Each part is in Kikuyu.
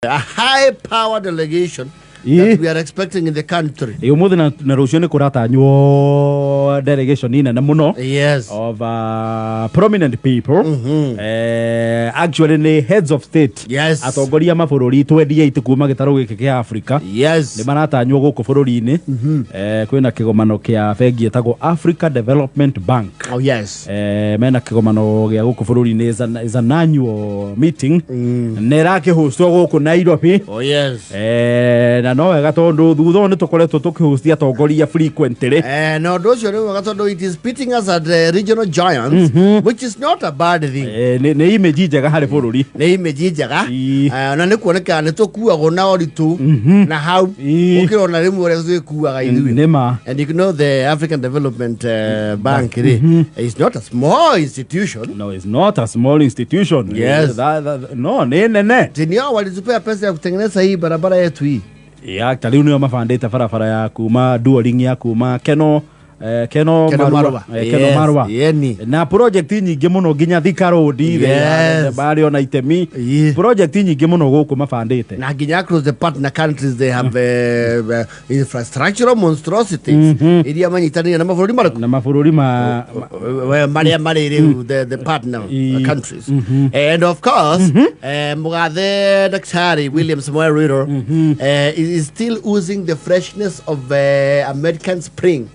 A high power delegation that we are expecting in the country. Ĩ, ũmũthĩ na rũciũ nĩ kũratanywo delegation nene mũno of prominent people. Actually nĩ heads of state, atongoria mabũrũri 28 kuma gĩtarũ gĩkĩ kĩa Africa nĩ maratanywo gũkũ bũrũri-inĩ. Kwĩna kĩgomano kĩa bengi ĩtagwo Africa Development Bank. Mena kĩgomano gĩa gũkũ bũrũri-inĩ, is an annual meeting na ĩrakĩhostwo gũkũ Nairobi. Na no wega tondũ thutha ũyũ nĩ tũkoretwo tũkĩhostia atongoria frequently. Na ũndũ ũcio nĩ mwega tondũ it is pitting us at the regional giants, which is not a bad thing. Nĩ image njega harĩ bũrũri. Nĩ image njega. Na nĩ kuoneka nĩ tũkuagwo na ũritũ na hau gũkĩra ona rĩmwe ũrĩa twĩkuaga ithuĩ. Nĩ ma. And you know the African Development Bank mm is not a small institution. No, it's not a small institution. No, nĩ nene. Si ndio walitupea pesa ya kutengeneza hii barabara yetu hii? Ya, ta rĩu nĩo mabandĩte barabara ya kuma duoring ya kuma Keno Keno Keno Marua. Marua. Keno Marua. Yeni. Na project nyingĩ mũno nginya Thika Road barĩ ona itemi, project nyingĩ mũno gũkũ mabandĩte. Na nginya across the partner countries they have infrastructural monstrosities iria manyitanĩire na mabũrũri marĩkũ? Na mabũrũri ma marĩa marĩ rĩu the partner countries. And of course mugathe Daktari William Samoei Ruto is still oozing the freshness of American spring.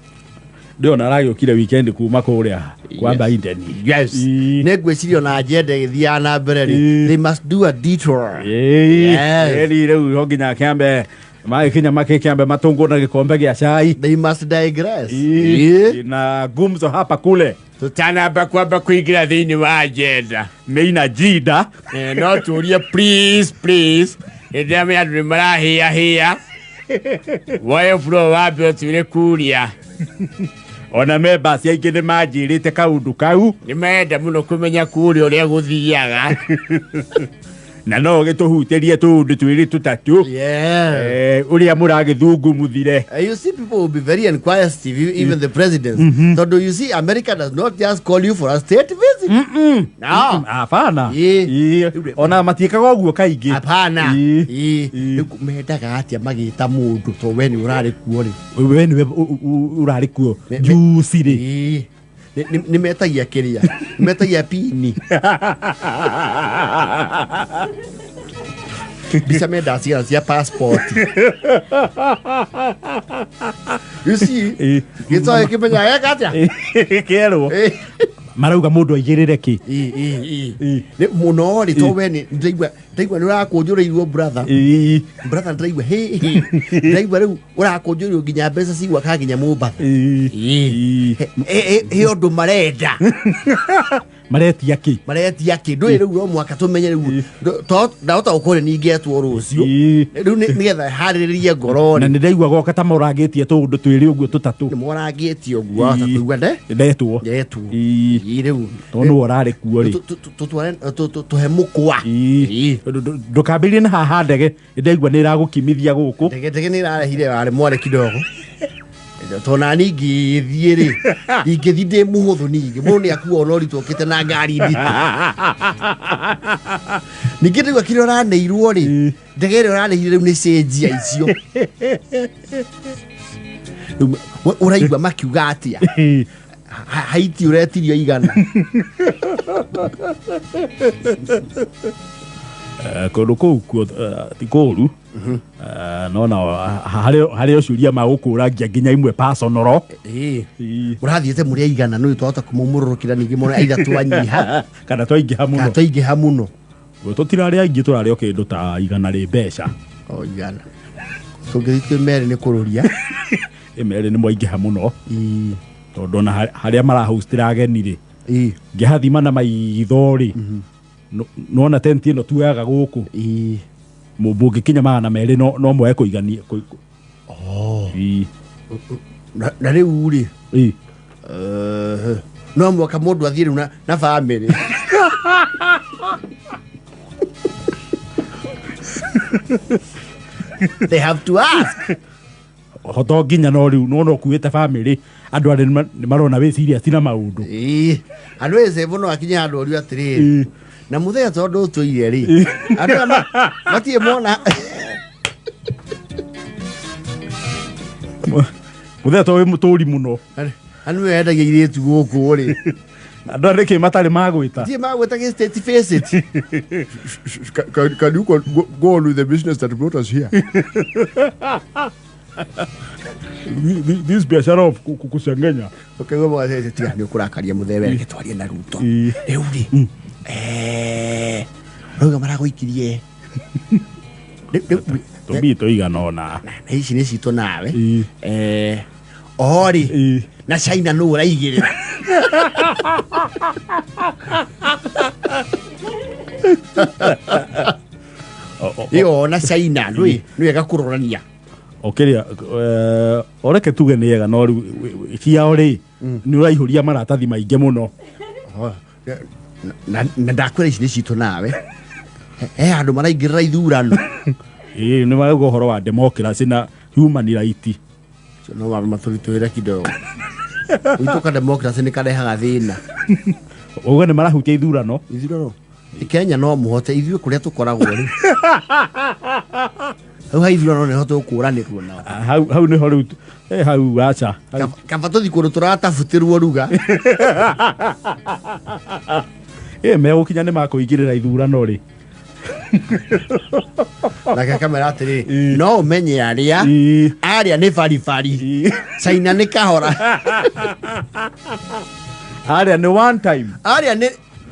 Ndĩona aragĩũkire weekend kuma kũrĩa kwa Biden. Nĩ ngwĩciria ona agenda ĩgĩthiaga na mbere rĩ, they must do a detour. Ĩni rĩu no nginya kĩambe magĩkinya makĩkĩambe matũngwo na gĩkombe gĩa cai. They must digress. Na gumzo hapa kule. Tũtanamba kwamba kũingĩra thĩinĩ wa agenda main agenda, no tũrie, please, please, hĩndĩ ĩrĩa andũ nĩ marahĩa hĩa, woe floor wambe ũtwĩre kuria. Ona members aingĩ nĩ manjĩrĩte kaũndũ kau. Nĩ marenda mũno kũmenya kũrĩa ũrĩa gũthiaga. Na no gĩtũhutĩrie tũũndũ twĩrĩ tũtatũ. Ũrĩa mũragĩthungumuthire. You see, people will be very inquisitive, even the presidents. So do you see, America does not just call you for a state visit. No. Hapana. Ĩĩ. Ona matiĩkaga ũguo kaingĩ. Hapana. Ĩĩ. Rĩu mendaga atĩa magĩta mũndũ to we nĩ ũrarĩ kuo rĩ? We nĩwe ũrarĩ kuo juici rĩ. Nĩ metagia kĩrĩa? Nĩ metagia pini? Mbica mendaga cigana cia passport? You see, gĩtoĩ kĩmenya eka atĩa? Kĩerwo marauga mũndũ aigĩrĩre kĩ? Nĩ mũno rĩ, to we nĩ ndaigua nĩ ũrakũnjũrĩirwo, brother. Brother, ndaigua hĩ hĩ, ndaigua rĩu ũrakũnjũrĩirwo nginya mbeca cigwaka nginya Mombatha. He ũndũ marenda. Maretia kĩ? Maretia kĩ? Ndũĩ rĩu no mwaka tũmenye rĩu to ndahota gũkorwo nĩ ningĩetwo rũciũ rĩu nĩgetha harĩrĩrie ngoro. Na nĩ ndaigua goka ta morangĩtie tũũndũ twĩrĩ ũguo tũtatũ. Nĩ morangĩtie ũguo, wahota kũigua nde ndetwo. Ndetwo. Ĩĩ, rĩu Tondũ nĩwe ũrarĩ kuo rĩ. Tũtware tũhe mũkwa. Ndũkambĩrĩrie na haha ndege, ndaigua nĩ ĩragũkimithia gũkũ. Ndege nĩ ĩrarehire warĩ mwarĩ kidogo tondũ nani ingĩthiĩ rĩ, ingĩthiĩ ndĩ mũhũthũ, ningĩ mũndũ nĩ akua ona ũritũ okĩte na ngari nditũ. Ningĩ ndaigua kĩrĩa ũraneirwo rĩ, ndege ĩrĩa ũrarĩhire rĩu nĩ cenjia icio. Rĩu ũraigua makiuga atĩa? Haiti ũretirio igana. Kũndũ kũu kuo ti kũũru. No na harĩ o ciũria magũkũragia nginya imwe personal. Mũrathiĩte mũrĩ aigana? Nĩ twahota kũmũmũrũrũkĩra ningĩ mũno aitha twanyiha kana twaingĩha mũno. Kana twaingĩha mũno. Tũtirarĩ aingĩ, tũrarĩ o kĩndũ ta 100 rĩ mbeca. O 100, tũngĩthiĩ twĩ merĩ nĩ kũrũria. Ĩ, merĩ nĩ mwaingĩha mũno tondũ ona harĩa marahostĩra ageni rĩ, ngĩhathima na maitho rĩ, nona tenti ĩno tuoyaga gũkũ mũngĩkinya 200 no moe kũigania. Na rĩu rĩ, no mwaka mũndũ athiĩ rĩu na bamĩrĩ. They have to ask. Hoto nginya no rĩu nona ũkuĩte bamĩrĩ, andũ arĩa nĩ marona wĩ serious na maũndũ. Ĩĩ, andũ ĩce mũno akinye handũ orio atĩrĩrĩ, Na muthenya tondu ũtũire rĩ, andũ aya matirĩ mona. Muthenya to wĩ mũtũri mũno. Andũ wendagia irĩtu gũkũ rĩ. Andũ aya nĩkĩ matarĩ magwĩta? Matirĩ magwĩta gĩ state face it. Can you go on with the business that brought us here? This biashara of kusengenya. Ũkaigua mũgathete, tiga nĩ ũkũrakaria mũthee, reke twarie na Ruto. Rĩu rĩ, rauga maragũikirie. Tũmbii tũigana ũna. Na ici nĩ citũ nawe. Oho rĩ, na China nũ ũraigĩrĩra? Ĩyo na China ndũĩ nĩ wega kũrorania. Okĩrĩa oreke tuge nĩ ega, no rĩu ciao rĩ, nĩ ũraihũria maratathi maingĩ mũno. Na ndakwĩra ici nĩ citũ nawe. He handũ maraingĩrĩra ithurano. Ĩĩ, nĩ marauga ũhoro wa democracy na human right. No matũritũhĩre kidogo. Gwitũ ka democracy nĩ karehaga thĩna. Uga nĩ marahutia ithurano. Ithurano Kenya no mũhote, ithuĩ kũrĩa tũkoragwo rĩ, hau ha ithurano nĩho tũkũranĩrwo nao. Hau nĩho rĩu, hau aca. Kaba tũthiĩ kũndũ tũratabutĩrwo ruga. Megũkinya nĩ makũingĩrĩra ithurano rĩ. Nake kamera atĩrĩ, no ũmenye arĩa arĩa nĩ baribari, China nĩ kahora. Arĩa nĩ one time. Arĩa nĩ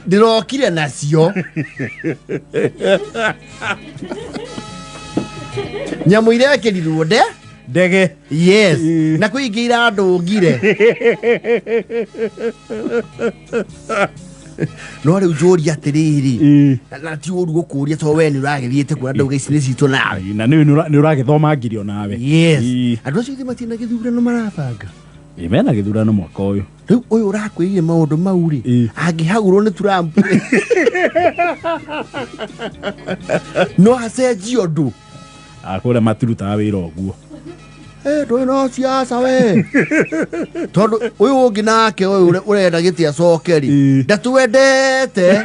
ndĩrokire nacio. Nyamũ irekĩrirwo nde ndege. Yes. Na kwĩ ingĩ irandũngire. No rĩu njũria atĩrĩrĩ, na ti ũru gũkũria tondũ we nĩ ũragĩthiĩte kuona ndauga ici nĩ citũ nawe. Na nĩ ũragĩthoma ngirio nawe. Yes. Andũ acio ithe matirĩ na gĩthurano marabanga. Mena gĩthurano mwaka ũyũ. Rĩu ũyũ ũrakwĩrire maũndũ mau rĩ, angĩhagũrwo nĩ Trump no acenjie ũndũ. Kũrĩa matirutaga wĩra ũguo. Ndũĩ no siasa we. Tondũ ũyũ ũngĩ nake ũyũ ũrenda gĩtĩ acoke rĩ, ndatwendete.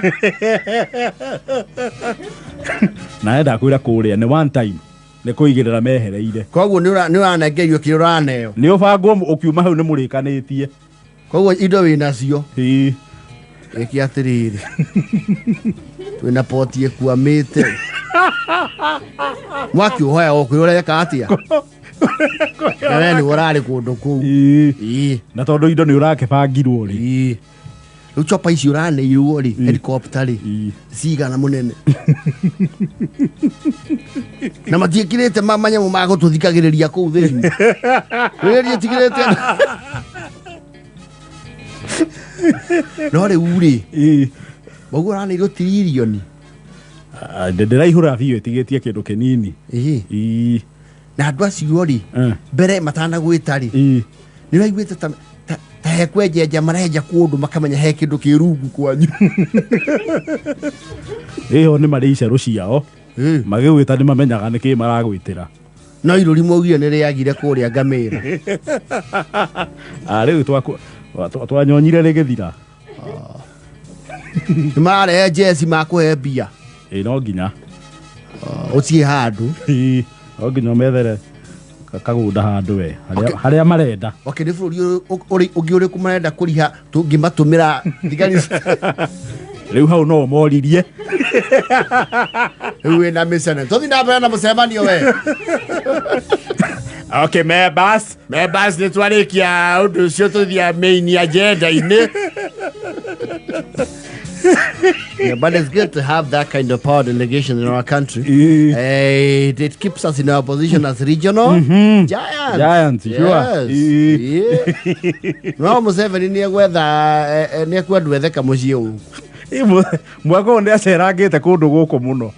Na enda kwĩra kũrĩa nĩ one time nĩ kũigĩrĩra mehereire. Koguo nĩ ũranengerio kĩrĩa ũraneo. Nĩ ũbangwo ũkiuma hau nĩ mũrĩkanĩtie. Koguo indo wĩ nacio. Ĩke atĩrĩrĩ. Twĩna poti ĩkuamĩte. Mwaki ũhoya gũkũ ũreka atĩa? Na we nĩwe ũrarĩ kũndũ kũu. Na tondũ indo nĩ ũrakĩbangirwo rĩ. Rĩu chopa ici ũraneirwo rĩ, helicopter rĩ, cigana mũnene. Na matiĩkĩrĩte manyamũ ma gũtũthikagĩrĩria kũu thĩinĩ. Rĩrĩa rĩtigĩrĩte. No rĩu rĩ, ũguo ũraneirwo tiririoni. Ndĩraihũra biũ ĩtigĩtie kĩndũ kĩnini. Na andũ acio rĩ, mbere matanagwĩta rĩ, nĩ ũraiguĩte ta he kwenjenja marenja kũndũ makamenya he kĩndũ kĩ rungu kwanyu. Ĩyo nĩ marĩ icerũ ciao. Magĩgwĩta nĩ mamenyaga nĩkĩ maragwĩtĩra. No irũri maugire nĩ rĩagire kũrĩa ngamĩra. Rĩu twanyonyire rĩgĩthira. Nĩ mararehe jeci makũhe mbia. No nginya. Ũciĩ handũ. No nginya ũmethere kagũnda handũ we. Harĩa marenda. Okay, nĩ bũrũri ũngĩ ũrĩkũ marenda kũriha tũngĩmatũmĩra thigari? Rĩu hau no ũmoririe. Rĩu wĩna mĩcene. Tũthiĩ na mbere na mũcemanio we. Okay, members. Members, nĩ twarĩkia ũndũ ũcio tũthiĩ main agenda-inĩ. Yeah, but it's good to have that kind of power delegation in our country. It keeps us in our position as regional giants. Giants, sure. Yes. Yeah. No, Museveni nĩ egwetha, nĩ ekwendwo ethe kamũciĩ gũkũ. Mwaka ũyũ nĩ acerangĩte kũndũ gũkũ mũno.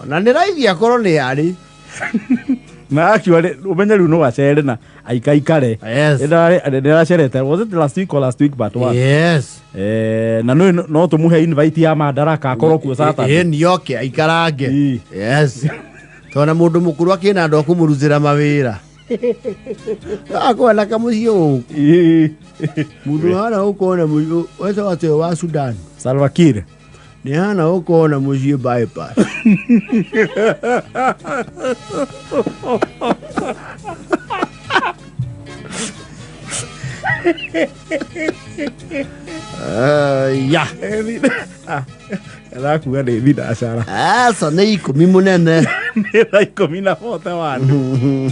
Na nĩ raithi akorwo nĩ arĩ. Na actually, ũmenye rĩu no acere na aikaikare. Yes. Nĩracerete. Was it last week or last week but one? Yes. Na no tũmũhe invite ya Madaraka akorwo kuo Saturday. Nĩ oke aikarange. Yes. Tondũ mũndũ mũkũrũ akĩna andũ a kũmũrutĩra mawĩra. Akwenda kamũciĩ gũkũ. Mũndũ hana ũkona wetagwo atĩa wa Sudan? Salva Kiir. Nĩ hana gũkorwo na mũciĩ bypass. Ya. Arakuga nĩ thinacara. Aca nĩ 10 mũnene. Nĩ thaa 10 na 41.